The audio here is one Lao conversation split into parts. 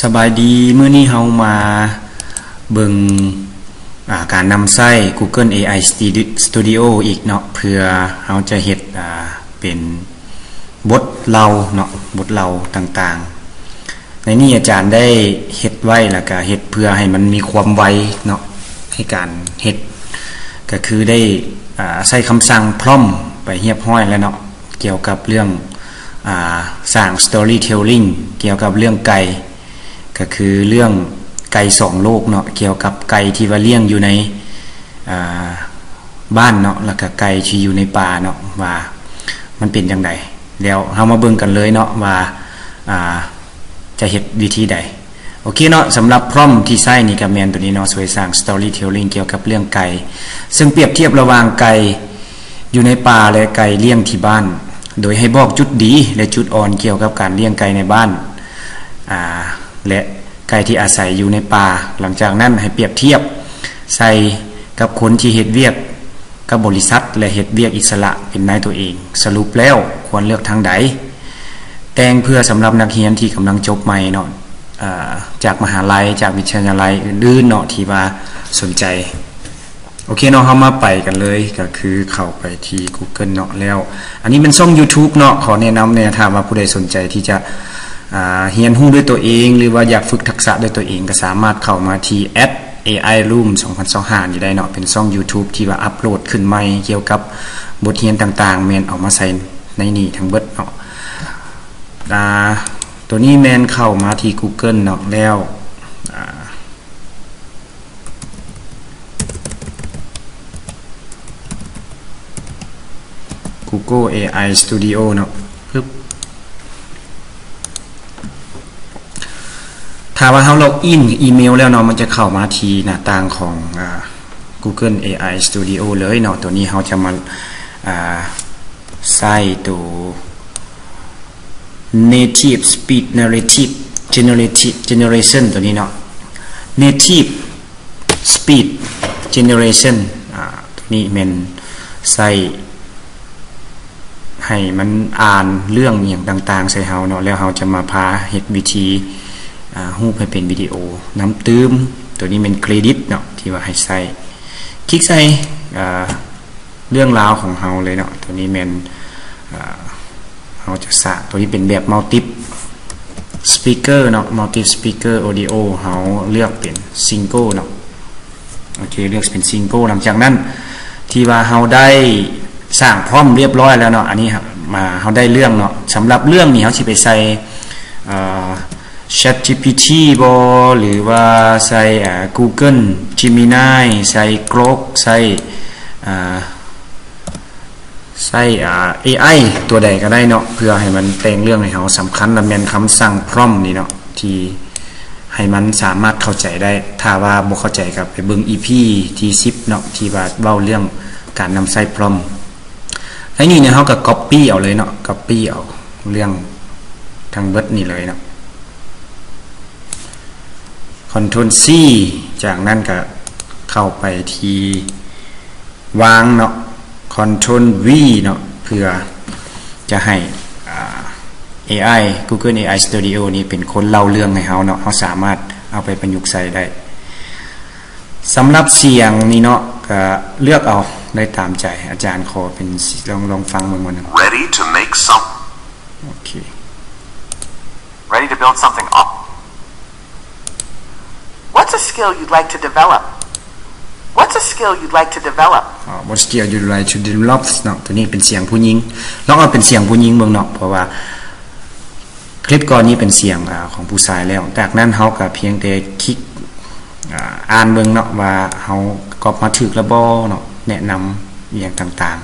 ສະບາຍດີ, ມື້ນີ້ເຮົາມາເບິ່ງ ອາ ການນຳໃຊ້ Google ເອໄອ Studio ອີກເນາະ, ເພື່ອເຮົາຈະເຮັດ ອາ ເປັນບົດເລົ່າເນາະ, ບົດເລົ່າຕ່າງໆ. ໃນນີ້ອາຈານໄດ້ເຮັດໄວ້ ແລ້ວກະເຮັດເພື່ອໃຫ້ມັນມີຄວາມໄວເນາະ ໃນການເຮັດ, ກະຄືໄດ້ ອາ ໃຊ້ຄຳສັ່ງ prompt ໄປຮຽບຮ້ອຍແລ້ວເນາະ, ກ່ຽວກັບເລື່ອງ ອາ ສ້າງ storytelling ກ່ຽວກັບເລື່ອງໄກ່ ກະຄືເລື່ອງໄກ່ສອງໂລກເນາະ, ກ່ຽວກັບໄກ່ທີ່ວ່າລ້ຽງຢູ່ໃນ ອາ ບ້ານເນາະ ແລ້ວກະໄກ່ທີ່ຢູ່ໃນປ່າເນາະ ວ່າມັນເປັນຈັ່ງໃດ. ແລ້ວເຮົາມາເບິ່ງກັນເລີຍເນາະ ວ່າ ອາ ຈະເຮັດວິທີໃດ. ໂອເຄເນາະ, ສຳລັບ prompt ທີ່ໃຊ້ນີ້ກະແມ່ນໂຕນີ້ເນາະ, ຊ່ວຍສ້າງ storytelling ກ່ຽວກັບເລື່ອງໄກ່ ເຊິ່ງປຽບທຽບລະຫວ່າງໄກ່ຢູ່ໃນປ່າ ແລະ ໄກ່ລ້ຽງທີ່ບ້ານ, ໂດຍໃຫ້ບອກຈຸດດີ ແລະ ຈຸດອ່ອນກ່ຽວກັບການລ້ຽງໄກ່ໃນບ້ານ ອາ ແລະ ໄກ່ທີ່ອາໄສຢູ່ໃນປ່າ. ຫຼັງຈາກນັ້ນໃຫ້ປຽບທຽບໃສ່ກັບຄົນທີ່ເຮັດວຽກກັບບໍລິສັດ ແລະ ເຮັດວຽກອິດສະຫຼະເປັນນາຍຕົວເອງ. ສະຫຼຸບແລ້ວຄວນເລືອກທາງໃດ? ແຕ່ງເພື່ອສຳລັບນັກຮຽນທີ່ກຳລັງຈົບໃໝ່ເນາະ, ອາ ຈາກມະຫາໄລ, ຈາກວິທະຍາໄລອື່ນໆເນາະ ທີ່ວ່າສົນໃຈ. ໂອເຄເນາະ, ເຮົາມາໄປກັນເລີຍ, ກະຄືເຂົ້າໄປທີ່ Google ເນາະ. ແລ້ວອັນນີ້ແມ່ນຊ່ອງ YouTube ເນາະ, ຂໍແນະນຳແດ່ ຖ້າວ່າຜູ້ໃດສົນໃຈທີ່ຈະ ອາ ຮຽນຮູ້ດ້ວຍຕົວເອງ ຫຼືວ່າຢາກຝຶກທັກສະດ້ວຍຕົວເອງ ກະສາມາດເຂົ້າມາທີ່ at AI Room ສອງພັນຊາວຫ້ານີ້ໄດ້ເນາະ, ເປັນຊ່ອງ YouTube ທີ່ວ່າອັບໂຫຼດຂຶ້ນໃໝ່ກ່ຽວກັບບົດຮຽນຕ່າງໆ ແມ່ນເອົາມາໃສ່ໃນນີ້ທັງເບິດເນາະ. ອາ ໂຕນີ້ແມ່ນເຂົ້າມາທີ່ Google ເນາະ, ແລ້ວ ອາ Google ເອໄອ Studio ເນາະ, ປຶບ. ຖ້າວ່າເຮົາ log in ອີເມວແລ້ວເນາະ, ມັນຈະເຂົ້າມາທີ່ໜ້າຕ່າງຂອງ ອາ Google ເອໄອ Studio ເລີຍເນາະ. ໂຕນີ້ເຮົາຈະມາ ອາ ໃຊ້ໂຕ Native Speech Narrative Generative Generation ໂຕນີ້ເນາະ, Native Speech Generation ອາ ໂຕນີ້ແມ່ນໃຊ້ໃຫ້ມັນອ່ານເລື່ອງອີ່ຫຍັງຕ່າງໆໃສ່ເຮົາເນາະ, ແລ້ວເຮົາຈະມາພາເຮັດວິທີ ອາ ຮູບໃຫ້ເປັນວິດີໂອນຳຕື່ມ. ໂຕນີ້ແມ່ນ credit ເນາະ ທີ່ວ່າໃຫ້ໃຊ້, ຄລິກໃສ່ ອາ ເລື່ອງລາວຂອງເຮົາເລີຍເນາະ. ໂຕນີ້ແມ່ນ ເຮົາຈະສ້າງ ໂຕນີ້ເປັນແບບ multi speaker ເນາະ, multi speaker audio ເຮົາເລືອກເປັນ single ເນາະ. ໂອເຄ ເລືອກເປັນ single. ຫຼັງຈາກນັ້ນທີ່ວ່າເຮົາໄດ້ສ້າງ prompt ຮຽບຮ້ອຍແລ້ວເນາະ, ອັນນີ້ມາເຮົາໄດ້ເລື່ອງເນາະ. ສຳລັບເລື່ອງນີ້ເຮົາຊິໄປໃສ່ ເອີ ChatGPT ບໍ ຫຼືວ່າໃສ່ ອາ Google Gemini ໃສ່ Grok ໃສ່ ອາ ໃຊ້ ອາ ເອໄອ ຕົວໃດກະໄດ້ເນາະ ເພື່ອໃຫ້ມັນແຕ່ງເລື່ອງໃຫ້ເຮົາ. ສຳຄັນລະແມ່ນຄຳສັ່ງ prompt ນີ້ເນາະ ທີ່ໃຫ້ມັນສາມາດເຂົ້າໃຈໄດ້. ຖ້າວ່າບໍ່ເຂົ້າໃຈກະໄປເບິ່ງ ອີພີ ທີສິບເນາະ ທີ່ວ່າເວົ້າເລື່ອງການນຳໃຊ້ prompt. ໃນນີ້ເນາະ ເຮົາກະ copy ເອົາເລີຍເນາະ, copy ເອົາເລື່ອງທັງເບິດນີ້ເລີຍເນາະ. Control C, ຈາກນັ້ນກະເຂົ້າໄປທີ່ວາງເນາະ, Control V ເນາະ, ເພື່ອຈະໃຫ້ ອາ ເອໄອ Google ເອໄອ Studio ນີ້ເປັນຄົນເລົ່າເລື່ອງໃຫ້ເຮົາເນາະ, ເຮົາສາມາດເອົາໄປປະຍຸກໃຊ້ໄດ້. ສຳລັບສຽງນີ້ເນາະ ກະເລືອກເອົາໄດ້ຕາມໃຈ. ອາຈານຂໍເປັນ ລອງ ລອງຟັງເບິ່ງມື້ໜຶ່ງ. Ready to make some. ໂອເຄ. Ready to build something up. What's a skill you'd like to develop? What's a skill you'd like to develop? ອາ What skill you'd like to develop ເນາະ, ໂຕນີ້ເປັນສຽງຜູ້ຍິງ. ລອງເອົາເປັນສຽງຜູ້ຍິງເບິ່ງເນາະ, ເພາະວ່າຄລິບກ່ອນນີ້ເປັນສຽງ ອາ ຂອງຜູ້ຊາຍແລ້ວ. ຈາກນັ້ນເຮົາກະພຽງແຕ່ຄລິກ ອາ ອ່ານເບິ່ງເນາະ ວ່າເຮົາກັອບມາຖືກແລ້ວບໍ່ເນາະ, ແນະນຳອີ່ຫຍັງຕ່າງ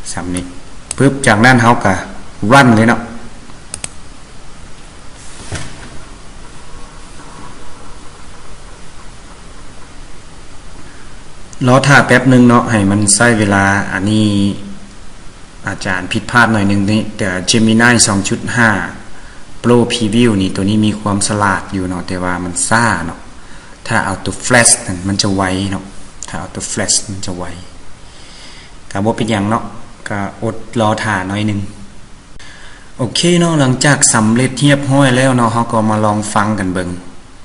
ໆ ສ່ຳນີ້. ປຶບ ຈາກນັ້ນເຮົາກະ run ເລີຍເນາະ. ລໍຖ້າແປັບໜຶ່ງເນາະ ໃຫ້ມັນໃຊ້ເວລາ. ອັນນີ້ອາຈານຜິດພາດໜ້ອຍໜຶ່ງນີ້, ແຕ່ Gemini ສອງຈຸດຫ້າ Pro Preview ນີ້ ໂຕນີ້ມີຄວາມສະຫຼາດຢູ່ເນາະ, ແຕ່ວ່າມັນຊ້າເນາະ. ຖ້າເອົາໂຕ Flash ນັ້ນ ມັນຈະໄວເນາະ, ຖ້າເອົາໂຕ Flash ມັນຈະໄວ. ກະບໍ່ເປັນຫຍັງເນາະ, ກະອົດລໍຖ້າໜ້ອຍໜຶ່ງ. ໂອເຄເນາະ, ຫຼັງຈາກສຳເລັດຮຽບຮ້ອຍແລ້ວເນາະ, ເຮົາກໍມາລອງຟັງກັນເບິ່ງ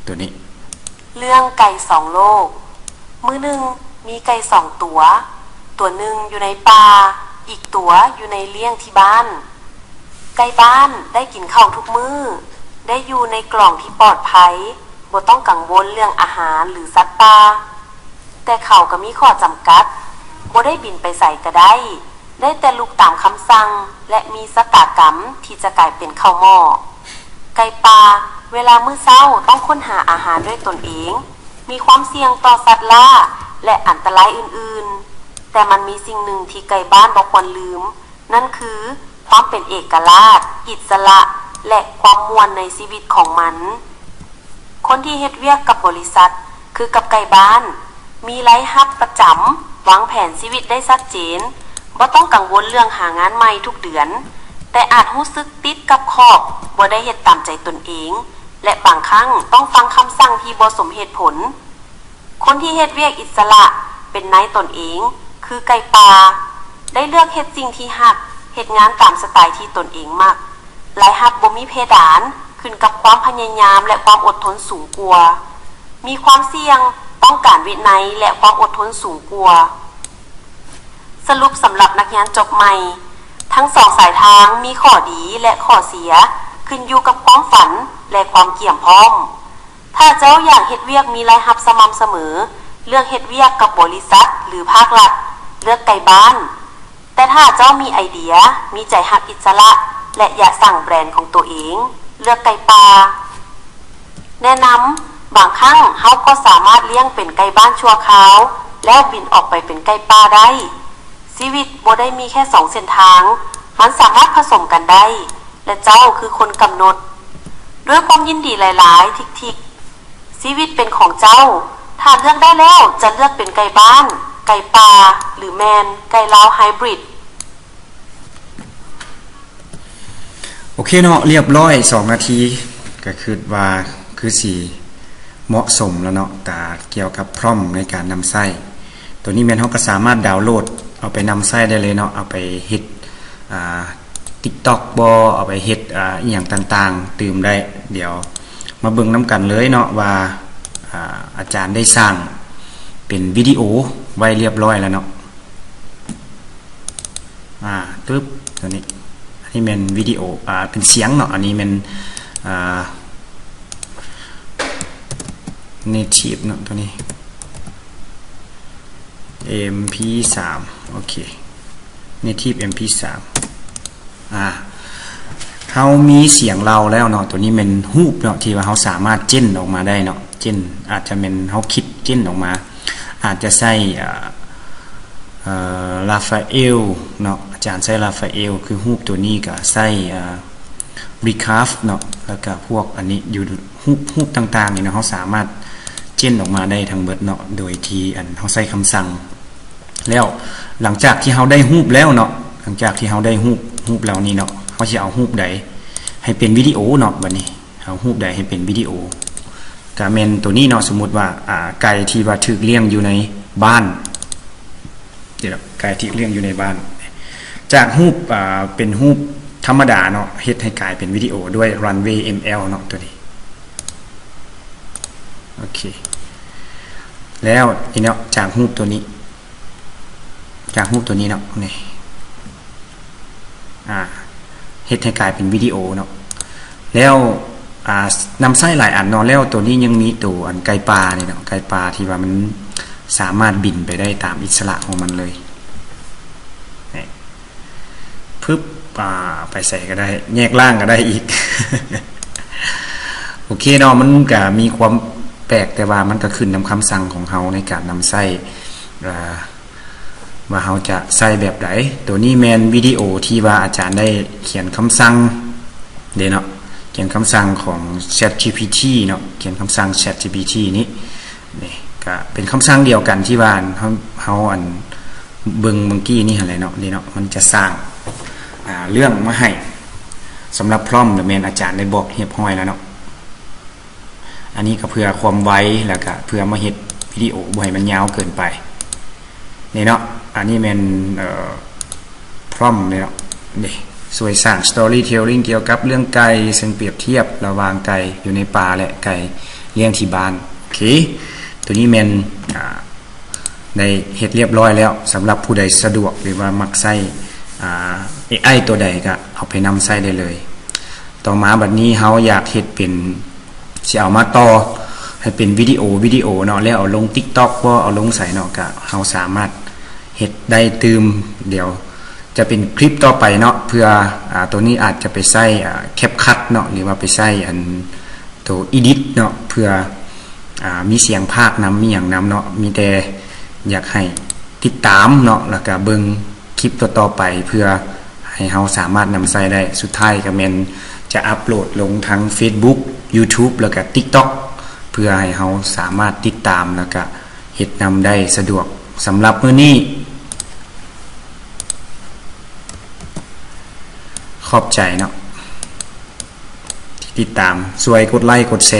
ໂຕນີ້. ເລື່ອງໄກ່ສອງໂລກ. ມື້ໜຶ່ງ ມີໄກ່ສອງຕົວ, ຕົວໜຶ່ງຢູ່ໃນປ່າ, ອີກຕົວຢູ່ໃນລ້ຽງທີ່ບ້ານ. ໄກ່ບ້ານໄດ້ກິນເຂົ້າທຸກມື້, ໄດ້ຢູ່ໃນກລ່ອງທີ່ປອດໄພ, ບໍ່ຕ້ອງກັງວົນເລື່ອງອາຫານ ຫຼື ສັດປ່າ. ແຕ່ເຂົາກໍມີຂໍ້ຈຳກັດ, ບໍ່ໄດ້ບິນໄປໃສກໍໄດ້, ໄດ້ແຕ່ລຸກຕາມຄຳສັ່ງ ແລະ ມີຊະຕາກຳທີ່ຈະກາຍເປັນເຂົ້າໝໍ້. ໄກ່ປ່າເວລາມື້ເຊົ້າຕ້ອງຄົ້ນຫາອາຫານດ້ວຍຕົນເອງ, ມີຄວາມສ່ຽງຕໍ່ສັດລ່າ ແລະ ອັນຕະລາຍອື່ນໆ, ແຕ່ມັນມີສິ່ງໜຶ່ງທີ່ໄກ່ບ້ານບໍ່ຄວນລືມ, ນັ້ນຄືຄວາມເປັນເອກະລາດ, ອິດສະຫຼະ ແລະ ຄວາມມ່ວນໃນຊີວິດຂອງມັນ. ຄົນທີ່ເຮັດວຽກກັບບໍລິສັດ ຄືກັບໄກ່ບ້ານ, ມີລາຍຮັບປະຈຳ, ວາງແຜນຊີວິດໄດ້ຊັດເຈນ, ບໍ່ຕ້ອງກັງວົນເລື່ອງຫາງານໃໝ່ທຸກເດືອນ, ແຕ່ອາດຮູ້ສຶກຕິດກັບຂອບ, ບໍ່ໄດ້ເຮັດຕາມໃຈຕົນເອງ ແລະ ບາງຄັ້ງຕ້ອງຟັງຄຳສັ່ງທີ່ບໍ່ສົມເຫດຜົນ. ຄົນທີ່ເຮັດວຽກອິດສະຫຼະ, ເປັນນາຍຕົນເອງ, ຄືໄກ່ປ່າ, ໄດ້ເລືອກເຮັດສິ່ງທີ່ຮັກ, ເຮັດງານຕາມສະໄຕທີ່ຕົນເອງມັກ. ລາຍຮັບບໍ່ມີເພດານ, ຂຶ້ນກັບຄວາມພະຍາຍາມ ແລະ ຄວາມອົດທົນສູງກວ່າ. ມີຄວາມສ່ຽງ, ຕ້ອງການວິໄນ ແລະ ຄວາມອົດທົນສູງກວ່າ. ສະຫຼຸບສຳລັບນັກຮຽນຈົບໃໝ່, ທັງສອງສາຍທາງມີຂໍ້ດີ ແລະ ຂໍ້ເສຍ, ຂຶ້ນຢູ່ກັບຄວາມຝັນ ແລະ ຄວາມກຽມພ້ອມ. ຖ້າເຈົ້າຢາກເຮັດວຽກມີລາຍຮັບສະໝ່ຳສະເໝີ, ເລືອກເຮັດວຽກກັບບໍລິສັດ ຫຼື ພາກລັດ, ເລືອກໄກ່ບ້ານ. ແຕ່ຖ້າເຈົ້າມີໄອເດຍ, ມີໃຈຮັກອິດສະຫຼະ ແລະ ຢາກສ້າງແບຣນຂອງໂຕເອງ, ເລືອກໄກ່ປ່າ. ແນະນຳ, ບາງຄັ້ງເຮົາກໍສາມາດລ້ຽງເປັນໄກ່ບ້ານຊົ່ວຄາວ ແລ້ວບິນອອກໄປເປັນໄກ່ປ່າໄດ້. ຊີວິດບໍ່ໄດ້ມີແຄ່ສອງເສັ້ນທາງ, ມັນສາມາດຜະສົມກັນໄດ້, ແລະ ເຈົ້າຄືຄົນກຳນົດ. ດ້ວຍຄວາມຍິນດີຫຼາຍໆ, ທິກໆ. ຊີວິດເປັນຂອງເຈົ້າ. ຖ້າເລືອກໄດ້ແລ້ວ, ຈະເລືອກເປັນໄກ່ບ້ານ, ໄກ່ປ່າ ຫຼື ແມ່ນໄກ່ລາວໄຮບຣິດ? ໂອເຄເນາະ, ລຽບຮ້ອຍ ສອງນາທີ, ກໍຄິດວ່າຄືຊິເໝາະສົມແລ້ວເນາະ, ກະກ່ຽວກັບ prompt ໃນການນຳໃຊ້. ໂຕນີ້ແມ່ນເຮົາກໍສາມາດດາວໂຫຼດເອົາໄປນຳໃຊ້ໄດ້ເລີຍເນາະ, ເອົາໄປເຮັດ ອ່າ TikTok ບໍ່, ເອົາໄປເຮັດ ອ່າ ອີ່ຫຍັງຕ່າງໆຕື່ມໄດ້. ດຽວມາເບິ່ງນຳກັນເລີຍເນາະວ່າ ອ່າ ອາຈານໄດ້ສ້າງເປັນວິດີໂອໄວ້ລຽບຮ້ອຍແລ້ວເນາະ. ອ່າ ຕຶບ ຕົວນີ້ ອັນນີ້ແມ່ນວິດີໂອ ອ່າ ເປັນສຽງເນາະ, ອັນນີ້ແມ່ນ ອ່າ native ເນາະ, ຕົວນີ້ ເອັມພີສາມ ໂອເຄ native ເອັມພີສາມ. ອ່າ ເຮົາມີສຽງເລົ່າແລ້ວເນາະ, ຕົວນີ້ແມ່ນຮູບເນາະ ທີ່ວ່າເຮົາສາມາດເຈນອອກມາໄດ້ເນາະ, ເຈນ ອາດຈະແມ່ນເຮົາຄິດເຈນອອກມາ, ອາດຈະໃຊ້ ເອີ ເອີ Raphael ເນາະ, ອາຈານໃຊ້ Raphael ຄືຮູບຕົວນີ້ກໍໃຊ້ ເອີ Recraft ເນາະ, ແລ້ວກໍພວກອັນນີ້ຢູ່ ຮູບ ຮູບຕ່າງໆນີ້ເນາະ, ເຮົາສາມາດເຈນອອກມາໄດ້ທັງເບິດເນາະ ໂດຍທີ່ອັນເຮົາໃຊ້ຄຳສັ່ງ. ແລ້ວຫຼັງຈາກທີ່ເຮົາໄດ້ຮູບແລ້ວເນາະ, ຫຼັງຈາກທີ່ເຮົາໄດ້ຮູບ ຮູບເຫຼົ່ານີ້ເນາະ, ເຮົາຊິເອົາຮູບໃດໃຫ້ເປັນວິດີໂອເນາະ, ບັດນີ້ເອົາຮູບໃດໃຫ້ເປັນວິດີໂອ ກະແມ່ນໂຕນີ້ເນາະ. ສົມມຸດວ່າ ອ່າ ໄກ່ທີ່ວ່າຖືກລ້ຽງຢູ່ໃນບ້ານ ດຽວ ໄກ່ທີ່ລ້ຽງຢູ່ໃນບ້ານ ຈາກຮູບ ອ່າ ເປັນຮູບທຳມະດາເນາະ, ເຮັດໃຫ້ກາຍເປັນວິດີໂອດ້ວຍ Runway ເອັມແອວ ເນາະ ໂຕນີ້. ໂອເຄ ແລ້ວນີ້ເນາະ, ຈາກຮູບໂຕນີ້ ຈາກຮູບໂຕນີ້ເນາະ ນີ້ ອ່າ ເຮັດໃຫ້ກາຍເປັນວິດີໂອເນາະ. ແລ້ວ ອ່າ ນຳໃຊ້ຫຼາຍອັນເນາະ, ແລ້ວໂຕນີ້ຍັງມີໂຕອັນໄກ່ປ່ານີ້ເນາະ, ໄກ່ປ່າທີ່ວ່າມັນສາມາດບິນໄປໄດ້ຕາມອິດສະຫຼະຂອງມັນເລີຍ. ນີ້ ປຶບ ອ່າ ໄປໃສກໍໄດ້, ແຍກລ່າງກໍໄດ້ອີກ. ໂອເຄເນາະ, ມັນກະມີຄວາມແປກ, ແຕ່ວ່າມັນກະຂຶ້ນນຳຄຳສັ່ງຂອງເຮົາໃນການນຳໃຊ້ ອ່າ ວ່າເຮົາຈະໃຊ້ແບບໃດ. ໂຕນີ້ແມ່ນວິດີໂອທີ່ວ່າອາຈານໄດ້ຂຽນຄຳສັ່ງເດ້ເນາະ, ຂຽນຄຳສັ່ງຂອງ ChatGPT ເນາະ, ຂຽນຄຳສັ່ງ ChatGPT ນີ້. ນີ້ກະເປັນຄຳສັ່ງດຽວກັນທີ່ວ່າເຮົາ ເຮົາ ອັນ ເບິ່ງເມື່ອກີ້ນີ້ຫັ້ນແຫຼະເນາະ, ນີ້ເນາະ, ມັນຈະສ້າງ ອ່າ ເລື່ອງມາໃຫ້. ສຳລັບ prompt ແມ່ນອາຈານໄດ້ບອກຮຽບຮ້ອຍແລ້ວເນາະ. ອັນນີ້ກໍເພື່ອຄວາມໄວ ແລ້ວກໍເພື່ອມາເຮັດວິດີໂອບໍ່ໃຫ້ມັນຍາວເກີນໄປ ນີ້ເນາະ. ອັນນີ້ແມ່ນ ເອີ prompt ນີ້ເນາະ, ນີ້ ຊ່ວຍສ້າງ storytelling ກ່ຽວກັບເລື່ອງໄກ່ ເຊິ່ງປຽບທຽບລະຫວ່າງໄກ່ຢູ່ໃນປ່າ ແລະ ໄກ່ລ້ຽງທີ່ບ້ານ. ໂອເຄ ໂຕນີ້ແມ່ນ ອ່າ ໄດ້ເຮັດລຽບລ້ອຍແລ້ວ. ສຳລັບຜູ້ໃດສະດວກ ຫຼືວ່າມັກໃຊ້ ອ່າ ເອໄອ ໂຕໃດ ກໍເອົາໄປນຳໃຊ້ໄດ້ເລີຍ. ຕໍ່ມາບັດນີ້ເຮົາຢາກເຮັດເປັນ ຊິເອົາມາຕໍ່ໃຫ້ເປັນວິດີໂອ ວິດີໂອເນາະ ແລ້ວເອົາລົງ TikTok ບໍ່ ເອົາລົງໃສເນາະ ກະເຮົາສາມາດເຮັດໄດ້ຕື່ມ. ດຽວຈະເປັນຄລິບຕໍ່ໄປເນາະ ເພື່ອ ອ່າ ໂຕນີ້ອາດຈະໄປໃຊ້ ອ່າ CapCut ເນາະ ຫຼືວ່າໄປໃຊ້ອັນໂຕ Edit ເນາະ ເພື່ອ ອ່າ ມີສຽງພາກນຳ ມີຫຍັງນຳເນາະ. ມີແຕ່ຢາກໃຫ້ຕິດຕາມເນາະ ແລ້ວກະເບິ່ງ ຄລິບຕໍ່ໆໄປ ເພື່ອໃຫ້ເຮົາສາມາດນຳໃຊ້ໄດ້. ສຸດທ້າຍກໍແມ່ນຈະອັບໂຫຼດລົງທັງ Facebook YouTube ແລ້ວກໍ TikTok ເພື່ອໃຫ້ເຮົາສາມາດຕິດຕາມ ແລ້ວກໍເຮັດນຳໄດ້ສະດວກ. ສຳລັບມື້ນີ້ ຂອບໃຈເນາະ ທີ່ຕິດຕາມ. ຊ່ວຍກົດໄລກົດແຊ